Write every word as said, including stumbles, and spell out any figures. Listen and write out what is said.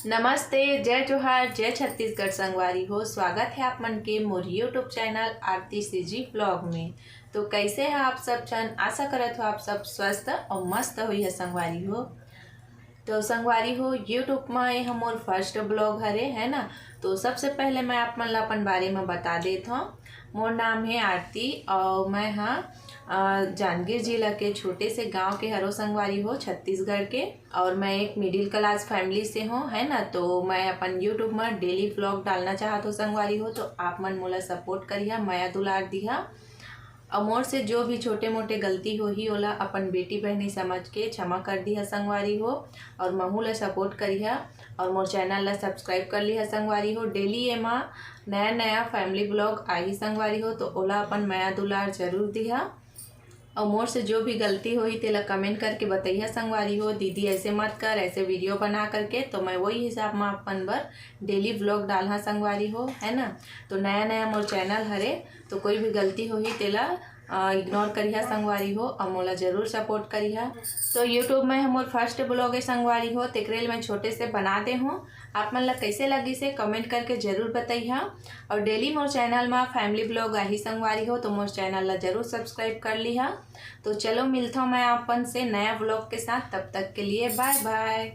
नमस्ते, जय जोहार, जय छत्तीसगढ़ संगवारी हो। स्वागत है आप मन के मोर YouTube चैनल आरती सीजी ब्लॉग में। तो कैसे हैं आप सब झन? आशा करत हो आप सब स्वस्थ और मस्त होई है संगवारी हो। तो संगवारी हो, YouTube में ये हम मोर फर्स्ट ब्लॉग हरे, है ना। तो सबसे पहले मैं आप मन ला अपन बारे में बता देत हूँ। मोर नाम है आरती और मैं हाँ अ, जांजगीर जिला के छोटे से गांव के हरो संगवारी हो, छत्तीसगढ़ के। और मैं एक मिडिल क्लास फैमिली से हूँ, है ना। तो मैं अपन YouTube में डेली व्लॉग डालना चाहत हूँ संगवारी हो, तो आप मन मोला सपोर्ट करिहा, मया दुलार दिहा। और मोर से जो भी छोटे मोटे गलती होही, ओला अपन बेटी बहनी समझ के क्षमा कर दिहा संगवारी हो। और महू ला सपोर्ट करिहा और मोर चैनल ला सब्सक्राइब कर लिहा संगवारी हो। डेली एमा नया नया फैमिली व्लॉग आही संगवारी हो, तो ओला अपन मया दुलार जरूर दिहा। और मोर से जो भी गलती होही, तेला कमेंट करके बतैहा संगवारी हो, दीदी ऐसे मत कर, ऐसे वीडियो बना करके। तो मैं वही हिसाब में अपन बर डेली व्लॉग डालहा संगवारी हो, है ना। तो नया नया मोर चैनल हरे, तो कोई भी गलती होही, तेला इग्नोर करिहा संगवारी हो, और मोला जरूर सपोर्ट करिहा। तो YouTube में मोर फर्स्ट ब्लॉग है संगवारी हो, तेकरे ले मैं छोटे से बना दे हूँ। आप मन ला कैसे लगिस हे, कमेंट करके जरूर बतैहा। और डेली मोर चैनल में फैमिली ब्लॉग आही संगवारी हो, तो मोर चैनल ला जरूर सब्सक्राइब कर लिहा। तो चलो, मिलता हूँ मैं आप मन से नया व्लॉग के साथ। तब तक के लिए बाय बाय।